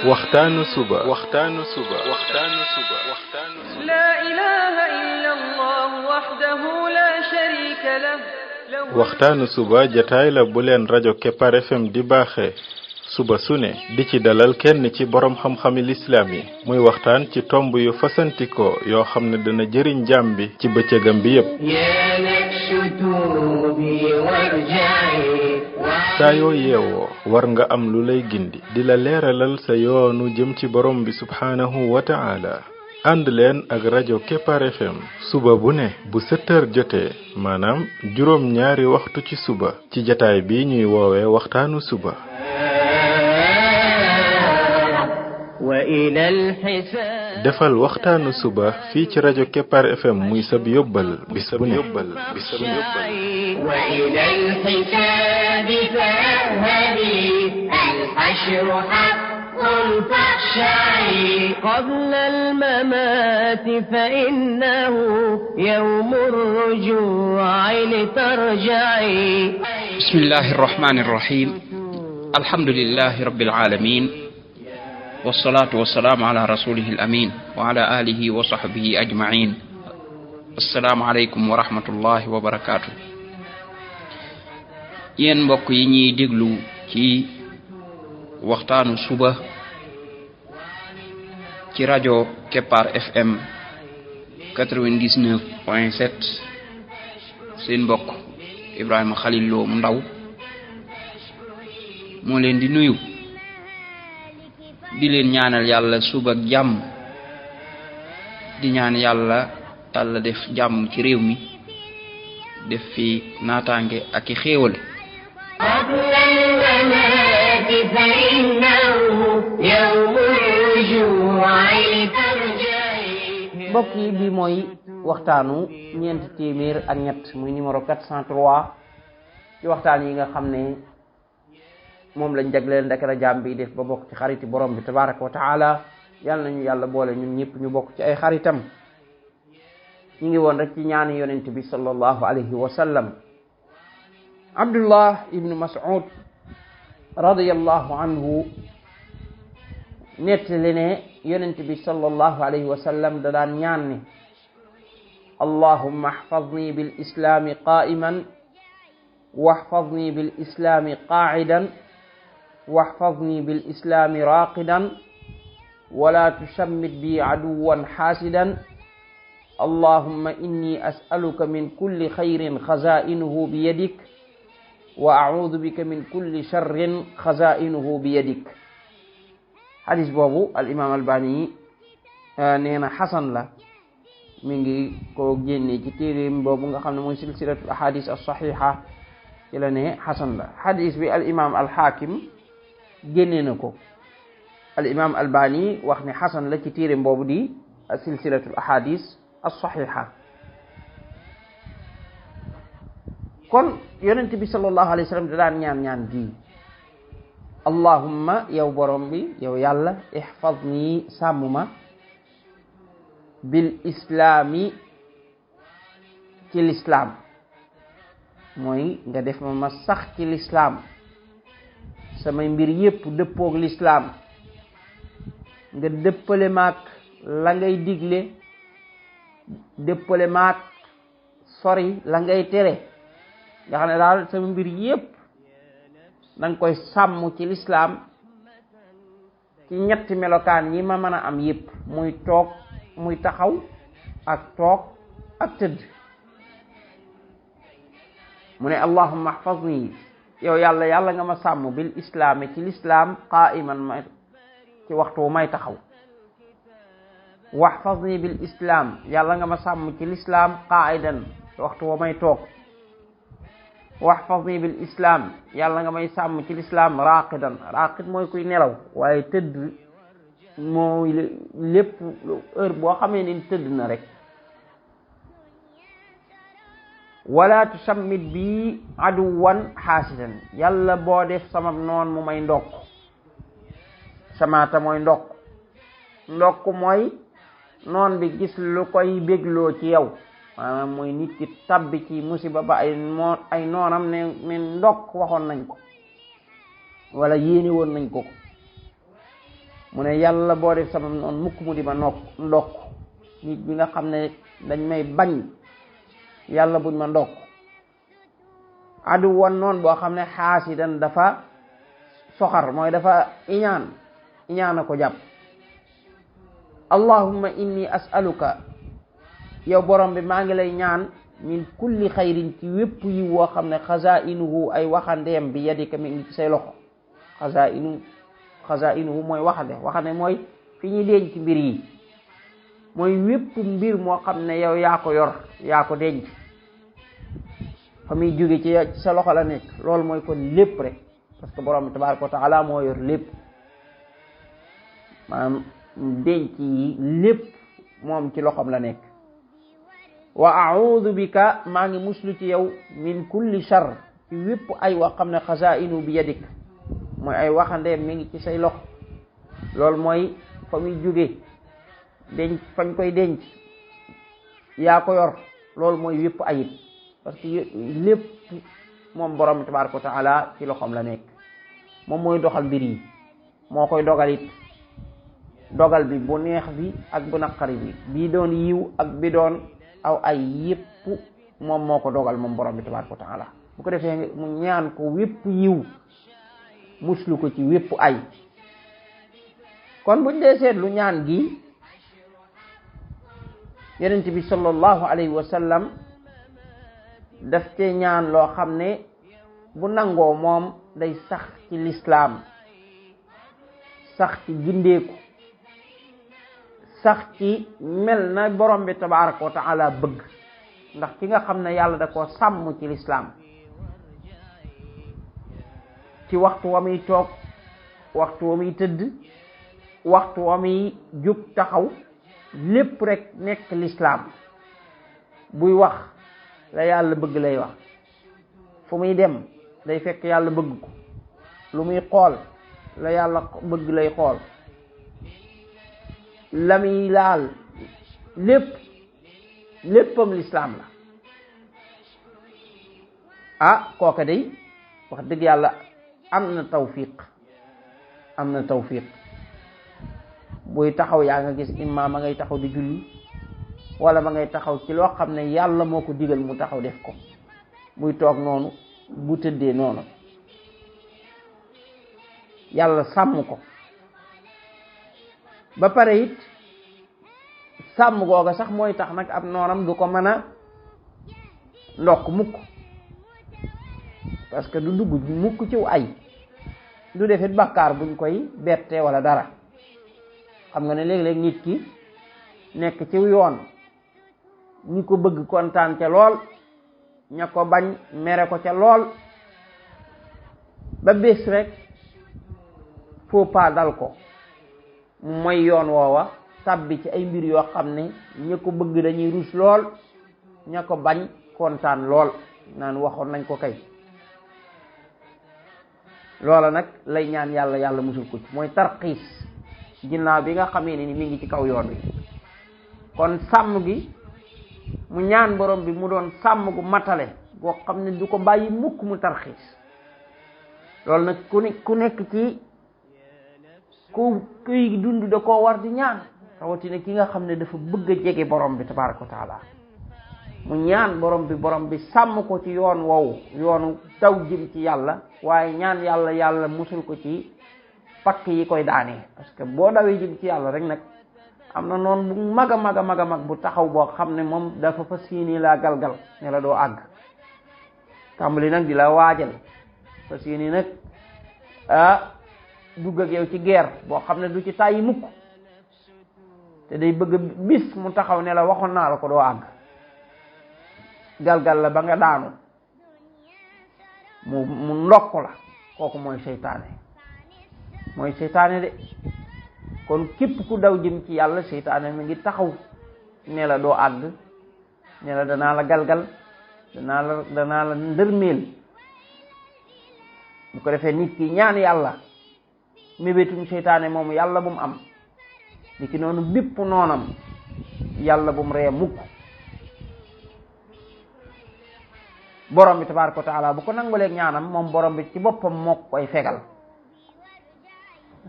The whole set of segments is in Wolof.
waxtaanu suba لا إله إلا الله وحده لا شريك له waxtaanu suba jataay la bu leen rajo Kepar FM di baaxee suba su ne di ci dalal kenn ci borom xam-xami lislaam yi muy waxtaan ci tomb yu fasantikoo yoo xam ne dana jëriñ jaam bi ci bëccëgam bi yépp saa yoo yeewoo war nga am lu lay gindi di la leeralal sa yoonu jëm ci borom bi subhaanahu wa ta'ala ànd leen ak rajo Kepar FM suba bu ne bu 7h jotee maanaam juróom ñaari waxtu ci suba ci jataay bi ñuy woowee waxtaanu suba defal waxtaanu suba fii ci rajo Kepar FM muy sab yóbbal bis bu ne قبل الممات فإنه يوم الرجوع لترجعي بسم الله الرحمن الرحيم الحمد لله رب العالمين والصلاة والسلام على رسوله الأمين وعلى آله وصحبه أجمعين السلام عليكم ورحمة الله وبركاته yéen mbokk yi ñuy déglu ci waxtaanu suba ci rajo Kepar FM 99.7 seen mbokk Ibrahima Khalil Lo mu ndaw moo leen di nuyu di leen ñaanal yàlla suba ak jàmm di ñaan yàlla Yàlla def jàmm ci réew mi def fi naataange ak i xéewal mbokk yi bi mooy waxtaanu ñeenti téeméer ak ñett muy numéro 403 ci waxtaan yi nga xam ne moom lañ jagleel ndekara jaam bi def ba bokk ci xariti borom bi tabaraka wa taala yàlla nañu yàlla boole ñun ñëpp ñu bokk ci ay xaritam ñu ngi woon rek ci ñaani yonent bi sallallahu alayhi wa sallam Abdullah ibnu Mas'ud radiyallahu anhu nettali ne yonent bi sallallahu alayhi wa sallam da daan ñaan ne allahumma ihfazni bil islami qa'iman wahfazni bil islami qa'idan wahfazni bil islami raqidan wala tushammit bi aduwan hasidan allahumma inni as'aluka min kulli khayrin khaza'inuhu bi yadik wa a'udhu bika min kulli sharrin khaza'inuhu bi yadik hadis boobu al imam Albani nee na xasan la mi ngi ko génne ci téeréem boobu nga xam ne mooy silsilatul ahadis as-sahiha ci la ne xasan la hadis bi al imam al hakim génne na ko al imam Albani wax ne xasan la ci téeréem boobu di silsilatul ahadis as-sahiha kon yonent bi sallallahu alayhi wa sallam da daan ñaan gi allahumma yow borom bi yow yàlla ihfazni sàmm ma bil islaami ci lislaam mooy nga def ma sax ci lislaam samay mbir yépp dëppoog lislaam nga dëppale maak la ngay digle dëppale maak sori la ngay tere nga xam ne daal sama mbir yépp danga koy sàmm ci lislaam ci ñetti melokaan yi ma mën a am yépp muy toog muy taxaw ak toog ak tëdd mu ne allahumma ihfazni yow yàlla nga ma sàmm bil islaami ci lislaam qa'iman ma ci waxtu may taxaw wahfazni bil islam yàlla nga ma sàmm ci lislaam qa'idan ci waxtu may toog wahfazni bil islam yàlla nga may sàmm ci lislaam raqidan raqid mooy kuy nelaw waaye tëdd mooy lépp heure boo xamee ni tëdd na rek wala tusammit bi aduwan xaasidan yàlla boo def sama noon mu may ndokk samaata mooy ndokk mooy noon bi gis lu koy bégloo ci yow maanaam mooy nit ki tabbi ci musiba ba ay noonam ne ndokk waxoon nañ ko wala yéene woon nañ ko mu ne yàlla boo def sama noonu mukk mu di ma ndokk nit ñi nga xam ne dañ may bañ yàlla buñ ma ndokk adu woon noonu boo xam ne xaasidan dafa soxar mooy dafa iñaan a ko jàpp allahumma inni as'aluka yow borom bi maa ngi lay ñaan min kulli xayrin ci wépp yi woo xam ne xazainuhu ay waxandeem bi yadika mi ngi ci say loxo xazainuhu mooy waxande mooy fi ñuy denc mbir yi mooy wépp mbir moo xam ne yow yaa ko yor yaa ko denc fa muy jóge ci sa loxo la nekk loolu mooy kon lépp rek parce que borom bi tabaraka wa taala moo yor lépp maanaam denc yi lépp moom ci loxom la nekk wa a'udhu bika maa ngi muslu ci yow min kulli shar ci wépp ay wax xam ne xazainu bi yadik mooy ay waxandeem mi ngi ci say loxo loolu mooy fa muy jóge denc fañ koy denc yaa ko yor loolu mooy wépp ayib parce que lépp moom borom tabaraka wa taala ci loxom la nekk moom mooy doxal mbir yi moo koy dogal it dogal bi bu neex bi ak bu naqari bi bii doon yiw ak bi doon aw ay yépp moom moo ko dogal moom borom bi tabaraka wa taala bu ko defee mu ñaan ko wépp yiw muslu ko ci wépp ay kon buñ dee seetlu ñaan gi yonent bi sallallahu alayhi wa sallam daf cee ñaan loo xam ne bu nangoo moom day sax ci lislaam sax ci gindeeku sax ci mel na borom bi tabaraka wa taala bëgg ndax ki nga xam ne yàlla da koo sàmm ci lislaam ci waxtu wa muy toog waxtu wa muy tëdd waxtu wa muy jóg taxaw lépp rek nekk lislaam buy wax la yàlla bëgg lay wax fu muy dem day fekk yàlla bëgg ko lu muy xool la yàlla bëgg lay xool la muy laal léppam lislaam la kooka day wax dëgg yàlla am na tawfiq buy taxaw yaa nga gis imma ma ngay taxaw di julli wala ma ngay taxaw ci loo xam ne yàlla moo ko digal mu taxaw def ko buy toog noonu bu tëddee noonu yàlla sàmm ko ba pare it sàmm googa sax mooy tax nag ab noonam du ko mën a ndokk mukk parce que du dugg mukk ciw ay du defit bàkkaar buñ koy bette wala dara xam nga ne léeg-léeg nit ki nekk ci yoon ñi ko bëgg kontaan ca lool ña ko bañ mere ko ca lool ba bés rek faux pas dal ko mooy yoon woowa tàbbi ci ay mbir yoo xam ne ña ko bëgg dañuy rus lool ña ko bañ kontaan lool naan waxoon nañ ko kay loola nag lay ñaan yàlla musul ko ci mooy tarxiis ginnaaw bi nga xamee ni mi ngi ci kaw yoon wi kon sàmm gi mu ñaan borom bi mu doon sàmm gu matale boo xam ne du ko bàyyi mukk mu tarxiis loolu nag ku nekk ci kuy dund da koo war di ñaan rawatina ki nga xam ne dafa bëgg a jege borom bi tabaraka wa taala mu ñaan borom bi sàmm ko ci yoon woowu yoonu daw jëm ci yàlla waaye ñaan yàlla musul ko ci pakk yi koy daanee parce que boo dawee jëm ci yàlla rek nag am na noonu bu mag a mag bu taxaw boo xam ne moom dafa fas yéene laa galgal ne la doo àgg tàmbali nag di la waajal fas yéene nag dugg ak yow ci guerre boo xam ne du ci tàyyi mukk te day bëgg bis mu taxaw ne la waxoon naa la ko doo àgg galgal la ba nga daanu mu ndokk la kooku mooy seytaane de kon képp ku daw jëm ci yàlla seytaane mi ngi taxaw ne la doo àgg ne la danaa la galgal danaa la ndërmeel bu ko defee nit ki ñaan yàlla mébétum seytaane moomu yàlla bu mu am ni ki noonu bépp noonam yàlla bu mu ree mukk borom bi tabaraka wa taala bu ko nanguleeg ñaanam moom borom bi ci boppam moo koy fegal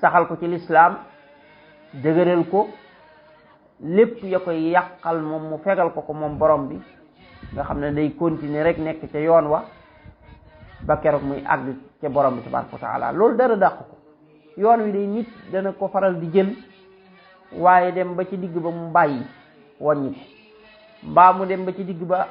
saxal ko ci lislaam dëgëral ko lépp ya koy yàqal moom mu fegal ko moom borom bi nga xam ne day continuer rek nekk ca yoon wa ba keroog muy àgg ca borom bi tabaraka wa taala loolu dara dàq ko yoon wi day nit dana ko faral di jël waaye dem ba ci digg ba mu bàyyi wàññi ko mbaa mu dem ba ci digg ba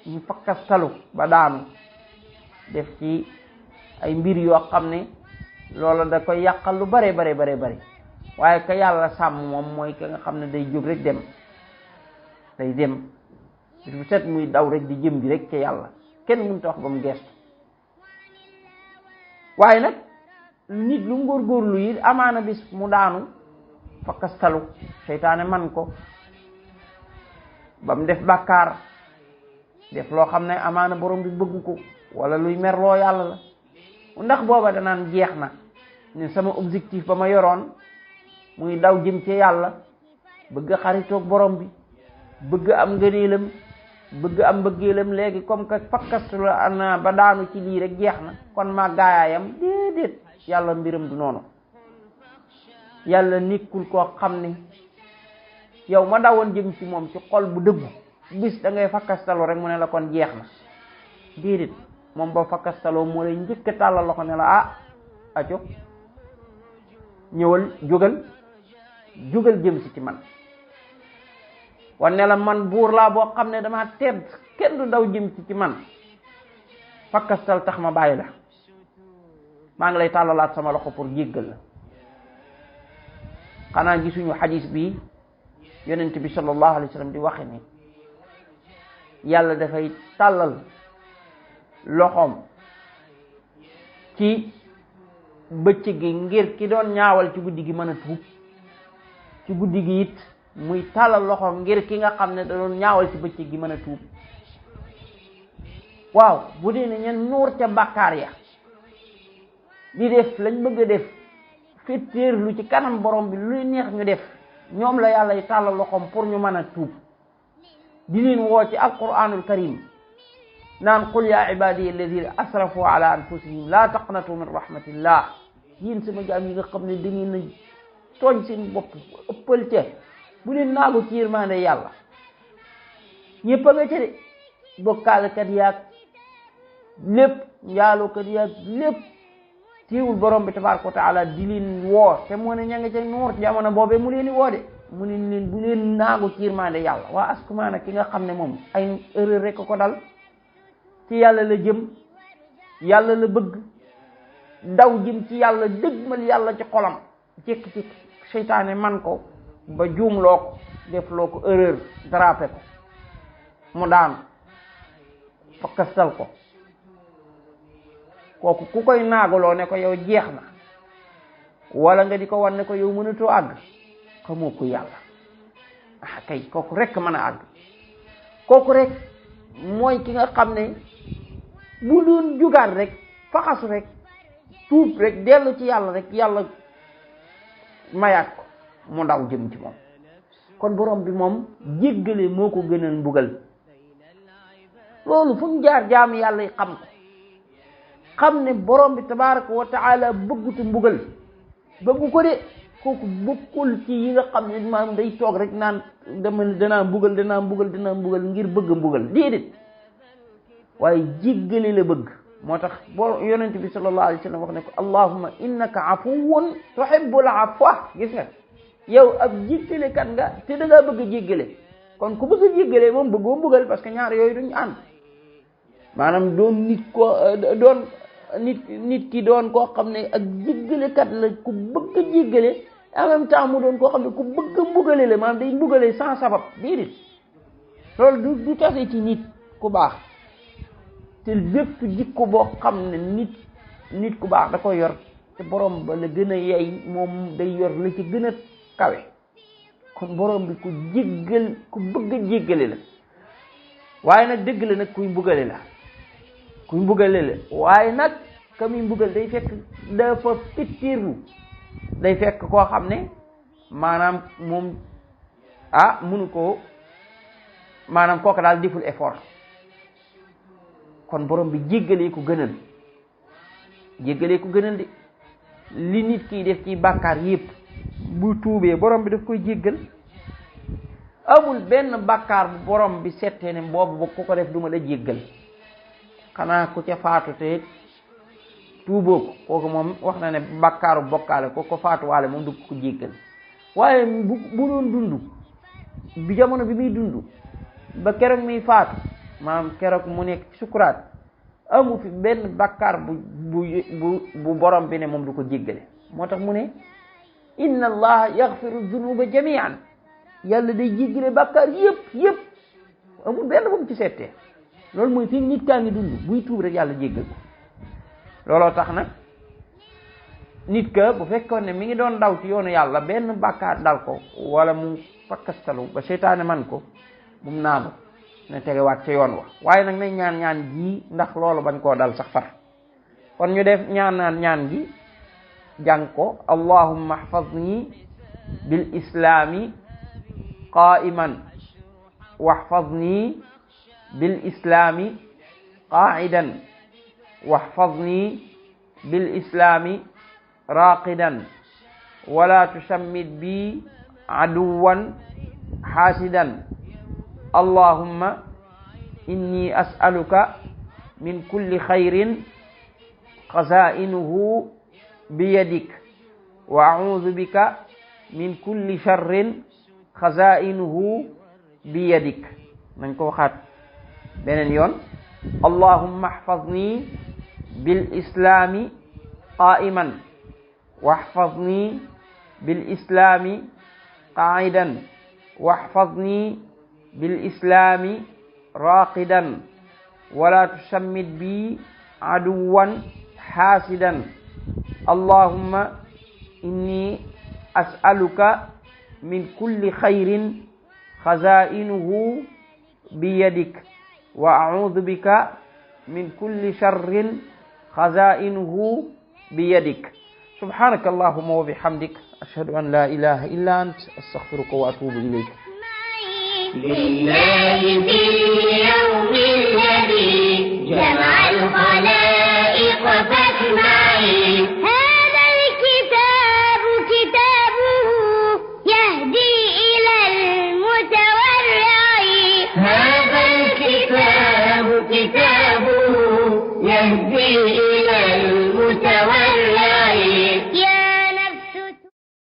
ñu fakkastalu ba daanu def ci ay mbir yoo xam ne loola da koy yàqal lu bare waaye ka yàlla sàmm moom mooy ka nga xam ne day jóg rek dem day dem bis bu set muy daw rek di jëm bi rek ca yàlla kenn mënut a wax ba mu gestu waaye nag nit lu mu góorgóorlu yi amaana bis mu daanu fakkastalu seytaane man ko ba mu def bàkkaar def loo xam ne amaana borom bi bëgg ko wala luy merloo yàlla la ndax booba danaan jeex na ne sama objectif ba ma yoroon muy daw jëm ci yàlla bëgg xaritoog borom bi bëgg am ngëneelam bëgg am mbëggeelam léegi comme que fakkastalu ana ba daanu ci lii rek jeex na kon maa gaayaayam déedéet yàlla mbiram du noonu yàlla nekkul koo xam ne yow ma dawoon jëm ci moom ci xol bu dëggu bis da ngay fakkastalu rek mu ne la kon jeex na déedéet moom ba fakkastaloo moo lay njëkk a tàllal loxo ne la aco ñëwal jógal jëm si ci man wan ne la man buur laa boo xam ne dama tedd kenn du daw jëm ci man fakkastal tax ma bàyyi la maa ngi lay tàllalaat sama loxo pour jéggal la xanaa gisuñu xadis bi yonent bi sallallahu alayhi wa sallam di waxe ni yàlla dafay tàllal loxoom ci bëccëg gi ngir ki doon ñaawal ci guddi gi mën a tuub ci guddi gi it muy tàllal loxoom ngir ki nga xam ne da doon ñaawal ci bëccëg gi mën a tuub waaw bu dee ne ñen nuur ca bàkkaar ya di def lañ bëgg a def fetteer lu ci kanam borom bi luy neex ñu def ñoom la yàlla yi tàllal loxoom pour ñu mën a tuub di leen woo ci alquranul karim naan qul ya ibadiy alladina asrafu ala anfusihim la taqnatu min rahmatillah yéen sama jaam yi nga xam ne da ngeen a tooñ seen bopp ëppal ca bu leen naagu ci yërmande yàlla ñëpp a nga ca de bokkaalekat yaag lépp njaalookat yaag lépp teewul borom bi tabaraka wa taala di leen woo te moo ne ña nga ca nuur jamono boobee mu leen di woo de mu ne leen bu leen naagu ci yërmande yàlla waa askumaana ki nga xam ne moom ay erreur rek ko dal ci yàlla la jëm yàlla la bëgg daw jëm ci yàlla dëgmal yàlla ci xolam jékki-jékki seytaane man ko ba juumloo ko def loo ko erreur drapé ko mu daanu fakkastal ko kooku ku koy naagaloo ne ko yow jeex na wala nga di ko wan ne ko yow mënatoo àgg xamoo ko yàlla kay kooku rek mën a àgg kooku rek mooy ki nga xam ne bu doon jugaat rek faxasu rek tuub rek dellu ci yàlla rek yàlla mayaat ko mu ndaw jëm ci moom kon borom bi moom jéggale moo ko gënal mbugal loolu fu mu jaar jaam yàlla yi xam ko xam ne borom bi tabaraka wa taala bëggutu mbugal bëggu ko de kooku bokkul ci yi nga xam ne maanaam day toog rek naan danaa mbugal ngir bëgg mbugal déedéet waaye jéggale la bëgg moo tax boo yonent bi sallallahu alayhi wa sallam wax ne ko allahumma innaka afuwun tuhibbul afwa gis nga yow ab jéggale kat nga te da ngaa bëgg a jéggale kon ku bëgg a jéggale moom bëggoo mbugal parce que ñaar yooyu duñu ànd maanaam doon nit ki doon koo xam ne ak jéggale kat la ku bëgg a jéggale en même temps mu doon koo xam ne ku bëgg a mbugale la maanaam day mbugale sans sabab déedéet loolu du tase ci nit ku baax te lépp jikko boo xam ne nit ku baax da ko yor te borom ba la gën a yey moom day yor la ci gën a kawe kon borom bi ku bëgg a jéggale la waaye nag dëgg la nag kuy mbugale la waaye nag ka muy mbugal day fekk dafa pittirlu day fekk koo xam ne maanaam moom munu ko maanaam kooku daal deful effort kon borom bi jéggalee ko gënal de li nit kiy def ci bàkkaar yépp bu tuubee borom bi daf koy jéggal amul benn bàkkaar bu borom bi settee ne boobu ba ku ko def duma la jéggal xanaa ku ca faatu te tuuboo ko kooku moom wax na ne bàkkaaru bokkaale ko faatuwaale moom du ko jéggal waaye bu doon dund bi jamono bi muy dund ba keroog muy faatu maanaam keroog mu nekk sukuraat amu fi benn bàkkaar bu borom bi ne moom du ko jéggale moo tax mu ne inna allaha yaghfiru dunuba jamian yàlla day jéggale bàkkaar yëpp amul benn bu mu ci settee loolu mooy fi nit kaa ngi dund buy tuub rek yàlla jéggal ko looloo tax nag nit ka bu fekkoon ne mi ngi doon daw ci yoonu yàlla benn bàkkaar dal ko wala mu fakkastalu ba seytaane man ko bu mu naanu ne tegewaat ca yoon wa waaye nag nañ ñaan ji ndax loolu bañ koo dal sax far kon ñu def ñaan gi jàng ko allahumma ihfazni bil islami qa'iman wahfazni bil islami qa'idan wahfazni bil islami raqidan wala tushammit bi aduwan hasidan allahumma inni as'aluka min kulli khairin khaza'inuhu biyadik wa a'udhu bika min kulli sharrin khaza'inuhu biyadik nañ ko waxaat beneen yoon allahumma ihfazni bil islami qa'iman wahfazni bil islami qa'idan wahfazni bil islami raqidan wala tushammit bi aduwan hasidan allahumma inni as'aluka min kulli khairin khaza'inuhu biyadik wa a'udhu bika min kulli sharrin khaza'inuhu biyadik subhanaka allahumma wa bihamdik ashhadu an la ilaha illa ant astaghfiruka wa atubu ilayk لله في اليوم الذي جمع الخلائق فاجمعين هذا الكتاب كتابه يهدي إلى المتورعين هذا الكتاب كتابه يهدي